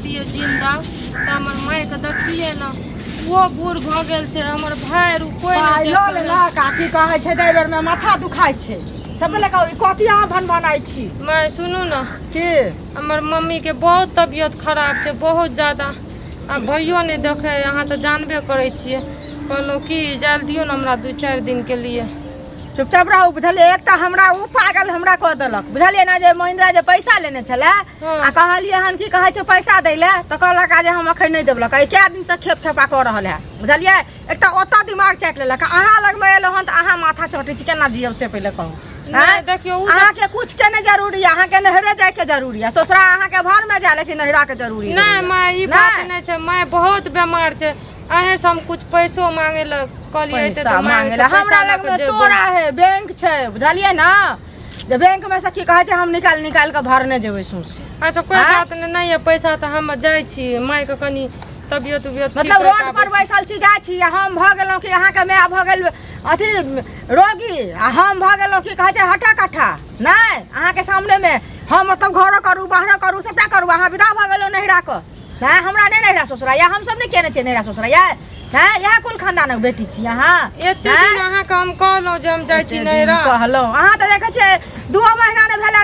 रहितियै जिन्दा तऽ हमर मायके देखतियै ने ओहो बूढ़ भऽ गेल छै हमर भाय आर कोइ पाइ नहि लऽ देखै लेलक आ की कहै छै एहि बेरमे माथा दुखाइ छै सब लए कहू ई कथी अहाँ भनभनाइ छी माय सुनू ने की हमर मम्मीके बहुत तबियत खराब छै बहुत ज्यादा आ भैयो नहि देखै अहाँ तऽ जानबे करै छियै कहलहुँ कि जाय दियौ ने हमरा 2-4 दिनके लिए। चुपचाप रहू बुझलियै। एक तऽ हमरा ओ पागल हमरा कऽ देलक बुझलियै ने, जे महिंद्रा जे पैसा लेने छलै आ कहलियै हन की कहै छै पैसा दै लए, तऽ कहलक जे हम अखन नहि देबलक। ई कए दिनसँ खेप खेपा कऽ रहल है बुझलियै। एक तऽ ओतऽ दिमाग चाटि लेलक, अहाँ लगमे एलहुँ हन तऽ अहाँ माथा चटै छी, केना जियब से पहिले कहू। नहि देखियौ ओ अहाँके कुछ के नहि जरूरी है, अहाँके नैहरे जायके जरूरी है। ससुरा अहाँके भर में जाय, लेकिन नैहरा के जरूरी नहि माय, ई बात नहि छै। माय बहुत बेमार छै, अहें से हम कुछ पैसो मांगे लए कहलियै एते पैसा तऽ मांगे ला हमरा लग में तोरा है, बैंक छै बुझलियै ना, जे बैंक में से की कहै छै हम निकाल निकाल के भरने जेबै सौंसे। अच्छा कोई बात नहि, नहि यऽ पैसा तऽ हम जाइ छी, मायके कनि तबियत उबियत मतलब रोड पर बैसल छी, जाइ छी आ हम भऽ गेलहुँ कि अहाँके माय भऽ गेल अथी रोगी आ हम भऽ गेलहुँ की कहै छै हट्ठा कट्ठा। नहि अहाँके सामनेमे हम मतलब घरो करू बाहरो करू सबटा करू, अहाँ विदा भऽ गेलहुँ नैहरा कऽ। नहि हमरा नहि नैहरा ससुरा या हमसब नहि केने छियै नैहरा ससुरा या हैं, इएह कुल खानदानक बेटी छी अहाँ। एते दिन अहाँके हम कहलहुँ जे हम जाइ छी नैहरा कहलहुँ, अहाँ तऽ देखै छियै 2 महीना नहि भेलै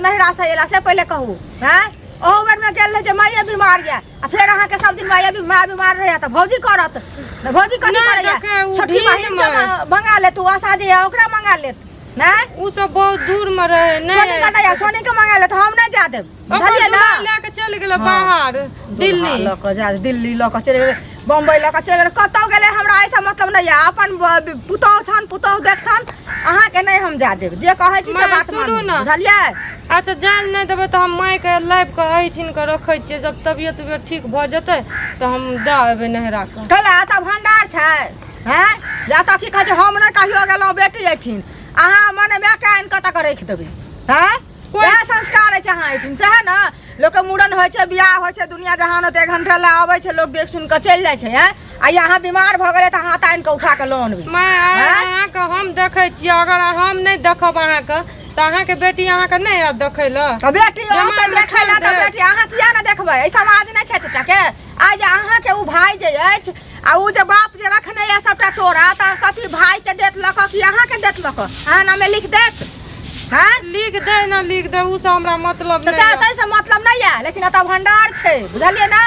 नैहरा से एला से पहिले कहू। हैं ओहो बेरमे गेल रहै जे माइए बीमार यऽ आ फेर अहाँके सब दिन माइए माय बीमार रहैया तऽ भौजी करत ने, भौजी कथी नहि, करैया? देखै, उ छोटकी बहिन के भीड़मे। मंगा लेत, उ आशा जे यऽ ओकरा मंगा लेत। नहि उ सब बहुत दूर मे रहे। सोनी नहि कतऽ यऽ? सोनी के मंगा लेत, हम नहि जा देब ओकर बुझलियै ना। दुल्हा लए के चलि गेलै बाहर दिल्ली लऽ कऽ जा दिल्ली लऽ कऽ चलि गेलै, बम्बई लऽ कऽ चलि गेलै, कतहु गेलै हमरा एहिसँ मतलब नहि यऽ। अपन पुतोहु छनि, पुतोहु देखथन, अहाँके नहि हम जा देब, जे कहै छी से माय, बात सुनू मानू ने। बुझलियै। अच्छा जाय लए नहि देबै तऽ हम मायके लाबि कऽ एहिठिन कऽ रखै छियै, जब तबियत उबियत ठीक भऽ जेतै तऽ हम दऽ एबै नैहरा कऽ। कैला एतऽ भंडार छै हैं, जा तऽ की कहै छै हम नहि कहियो गेलहुँ बेटी एहिठिन, अहाँ मने मायके आनि कऽ तक राखि देबै हैं। वएह संस्कार अछि अहाँ एहिठिन सएह ने, लोकके मूड़न होइ छै, बियाह होइ छै, दुनिया जहान होतै, 1 घंटा लए अबै छै लोक, देख सुनि कऽ चलि जाइ छै हैं। आ अहाँ बीमार भऽ गेलै तऽ अहाँ तऽ आनि कऽ उठा कऽ लऽ अनबै। माय आँय? अहाँके हम देखै छियै, अगर हम नहि देखब अहाँके तऽ अहाँके बेटी अहाँके नहि आयत देखै लए। तऽ बेटी बेमार औतै मे देखै लए छोड़ि तऽ देब। बेटी अहाँ किया नहि देखबै? एहि समाज नहि छै चाचाके। आइ जे अहाँके ओ भाय जे अछि आ ओ जे बाप जे रखने यऽ सबटा तोरा, तऽ कथी भायके देत लऽ कऽ कि अहाँके देत लऽ कऽ? अहाँ नामे लिख देत? हैं? लिख दे ना लिख दे, उ सब हमरा मतलब तऽ नहीं सएह है। ताहिसँ मतलब नहि यऽ, लेकिन एतऽ भंडार छै बुझलियै ने,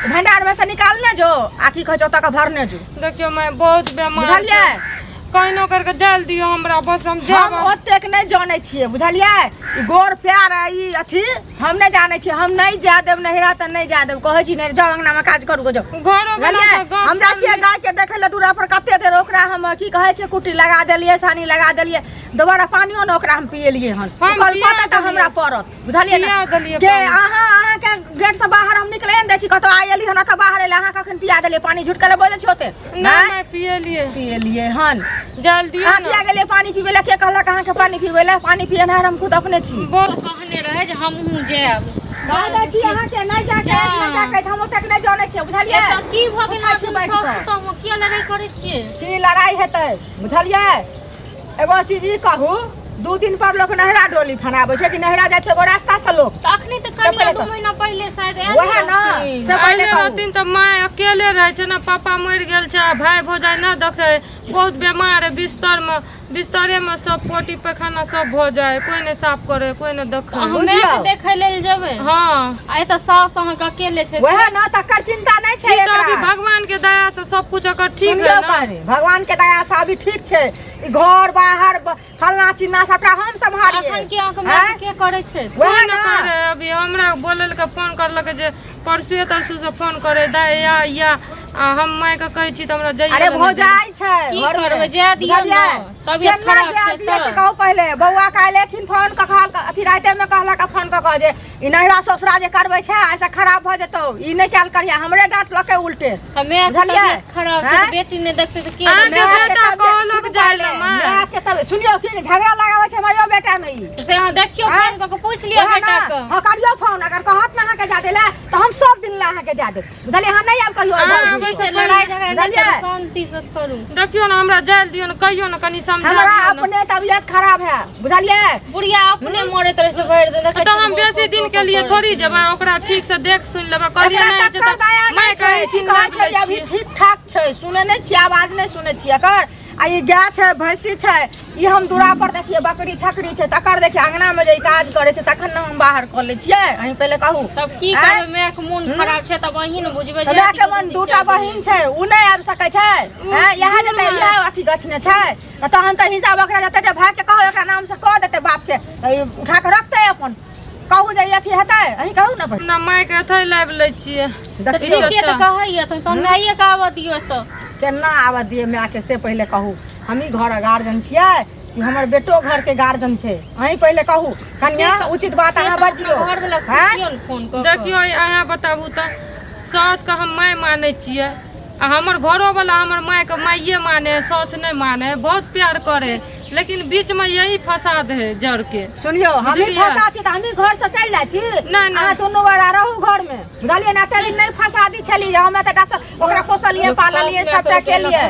भंडार में से निकालने जो आ की कहै छै ओतऽ के भरने जो। देखियौ मैं बहुत बीमार बुझलियै? कहिनो करके जायल दियौ हमरा, बस हम हम जायब। ओतेक नहि जानै छियै बुझलियै, ई गोर प्यार आ ई अथी हम नहि जानै छियै, हम नहि जाय देब नैहरा तऽ नहि जाय देब, कहै छी नहि जाउ अंगना मे काज करू गो जाउ। घरो वाला बुझलियै? से गप हम जाइ छियै करली। गाय के देखै लए दूरा पर कते देर ओकरा हम की कहै छै कुट्टी लगा देलियै, सानी लगा देलियै, दोबारा पानियो ने ओकरा हम पिएलियै हन। हम ओकर पिया पता तऽ देलियै। हमरा पड़त बुझलियै ने, पिया देलियै के पानि। अहाँके गेट से बाहर हम निकले नहि दै छी, कतौ आइ एली हन एतऽ बाहर एलै, अहाँ कखन पिया देलियै पानि? झूठ केले बजै छी ओते? नहि नहि मैं पिएलियै। पिएलियै हन। जायल दियौ अहाँ ने। किया गेलियै पानि पीबै लए? के कहलक अहाँके पानि पीबै लए? पानि पिएनहार हम खुद अपने छी। बोल कहने रहै जे हमहूँ जायब। कह दै छी अहाँके नहि जाके अछि, नहि जाके अछि, हम ओतेक नहि जानै छियै बुझलियै। एतऽ की भऽ गेल? उठै छी बैठ सासु कऽ। सब किया लड़ाइ करै छियै? की लड़ाइ हेतै बुझलियै? एगो चीज ई कहू, 2 दिन पर लोक नहरा डोली फनाबै छै कि नहरा जाइ छै एगो रास्ता से लोक? तऽ अखनी तऽ से कनिया पहिले 2 तऽ- महीना पहिले शायद आयल वएह ने, रहथिन। से पहिले आइले कहू। रहथिन तऽ माय अकेले रहै छै ने, पापा मरि गेल छै आ भाय भौजाइ नहि देखै, बहुत बेमार है, बिस्तरमे बिस्तरेमे सब पोटी पैखाना सब भऽ जाइ, कोइ नहि साफ करे, कोइ नहि देखै। अहाँ बुझियौ। मायके देखै लेल जेबै? हँ। आ एतऽ सास अहाँके अकेले छै। वएह ने, तकर चिंता नहि छै ई तऽ अभी एकरा। भगवान के दया से सब कुछ एकर ठीक सुनियौ है ना। पहिले, भगवान के दया से अभी ठीक छै, ई घर बाहर फलना चिन्ना सबटा हम सम्हारियै। अखन के अहाँके मायके आँय? के करै छै? वएह कोइ ने नहि करे, अभी हमरा बोलल के फोन करलक जे परसुए तरसू से फोन करे दाय या या, आ हम माय के कहै छी तऽ हमरा जाइए अरे लए नहि भौजाइ छै की घरमे। करबै, जाय दियौ ने। बुझलियै? तबियत केना खराब जाय छै दियै से तऽ। कहू पहिले। बौआ काल्हि एलखिन फोन कऽ कहलक, अथी रातिमे कहलक फोन कऽ कऽ जे ई नैहरा ससुरा जे करबै छै एहिसँ खराब भऽ जेतौ, ई नहि कयल करिहे, हमरे डाँटलकै उल्टे। तऽ मायके बुझलियै? तबियत खराब छै तऽ आँय? बेटी नहि देखतै तऽ के अहाँके देखतै? मायके बेटा तबियत कहलक सुनू जाय लए पहिले, माय। मायके तबियत सुनियौ की झगड़ा लगाबै छै मायो बेटा मे ई। से अहाँ देखियौ आँय? फोन कऽ के पूछि लिअ वएह बेटा ने, के। हँ करियौ फोन, अगर कहत ने अहाँके जा दै लए तऽ हम सब दिन ला अहाँके जा देब, बुझलियै? अहाँ नहि आयब कहियो। अहाँ घर आबै घुरि से कऽ। लड़ाई झगड़ा नहि बुझलियै? करू, शांति से करू। देखियौ ने, हमरा जाय दियौ ने, कहियौ ने, कनि हमरा समझा दियौ ने। अपने तबियत खराब है, बुझलियै? बुढ़िया अपने मरैत रहै छै भरि दिन, देखै तऽ हम छियै, बेसी दिन के लिए थोड़ी जेबै, ओकरा ठीक से देख सुनि लेबै, कहलियै एकरा नहि छै तकर तऽ दया माय नहि छै, कहै की छी कहै छै जे अभी ठीक ठाक छै, सुनै नहि छियै, आवाज नहि सुनै छियै एकर। आ ई गाय छै, भैंसी छै, ई हम दूरा पर देखियै, बकरी छकरी छै तकर देखियै, अंगना मे जे ई काज करै छै तखन ने हम बाहर कऽ लै छियै। अहीं पहिले कहू। तब की आँय? करबै? मायके मोन खराब छै तब अहीं ने बुझबै। तऽ मायके मन, दूटा बहिन छै, उ नहि आबि सकै छै? आँय, इएह जेतै, इएह अथी गछने छै तऽ तहन तऽ हिसाब ओकरा जते छै भायके कहू, एकरा नामसँ कऽ देतै बापके, तऽ ई उठा कऽ रखतै अपन। कहू जे ई अथी हेतै, अहीं कहू ने पहिले। अपना मायके एतै लाबि लै छियै। तऽ देखियौ। ठीके तऽ कहैया, तऽ तहन माइए के आबऽ दियौ एतऽ। केना आबऽ दियै मायके से पहिले कहू। हमही घर गार्जियन छियै कि हमर बेटो घरके गार्जियन छै? अहीं पहिले कहू कनिया, उचित बात अहाँ बजियौ। घर वाला से आँय? पुछियौ ने फोन कऽ कऽ। देखियौ, अहाँ बताबू तऽ, सासके हम माय मानै छियै आ हमर घरोवला हमर मायके माइए माने, सास नहि माने। बहुत प्यार करे, लेकिन बीचमे यही फसाद है जड़के। सुनियौ, हमही बुझलियै? फंसा छी तऽ हमही घर से चलि जाइ छी। नहि, नहि। अहाँ दुनू गोरा रहू घर मे, बुझलियै ने? एते दिन नहि फंसा दी छली जे हम एतेटा से ओकरा पोसलियै, पाललियै, सबटा केलियै,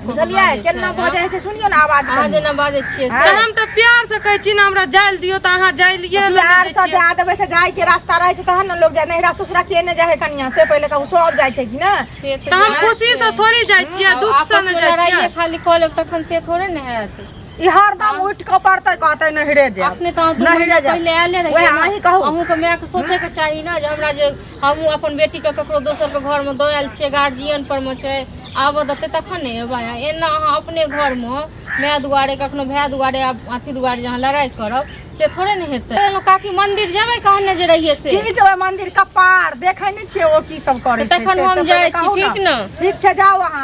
बुझलियै? केना बजै छै, सुनियौ ने आवाज अहाँ कनी। जेना बाजै छियै से। तऽ हम तऽ प्यार से कहै छी ने, हमरा जाय लए दियौ, तऽ अहाँ जाय लिए प्यार से जा देबै से जाय के रास्ता रहै छै तहन ने लोक जाय। नैहरा ससुरा के नहि जाइ है कनिया, से पहिले कहू, सब जाइ छै कि ने? से तऽ हम जाइ खुशी छै। से थोड़ी जाइ छियै, दुःख से आपस ने मे जाइ लड़ाइए छियै। खाली कऽ लेब तखन से थोड़े ने हैत। ई हरदम उठि कऽ पड़तै, कहतै नैहरे जायब, अपने तऽ अहाँ 2 नैहरे महीना जायब। पहिले आयले रहियै वएह ने। अहीं कहू। अहूँके मायके सोचैके चाही ने जे हमरा जे हमहूँ अपन बेटीके ककरो दोसरके घरमे दऽ आयल छियै, गार्जियन परमे छै, आबऽ देतै तखन ने एबै। आ एना अहाँ अपने घरमे माय दुआरे, कखनो भाय दुआरे आ अथी दुआरे जे अहाँ लड़ाइ करब से थोड़े ने हेतै। काकी, मंदिर जेबै कहने जे रहियै से? की जेबै मंदिर? कपार देखै नहि छियै ओ की सब करै छै तखन से हम सब जाइ पहिले छी, कहू। ठीक ने? ठीक छै, जाउ अहाँ।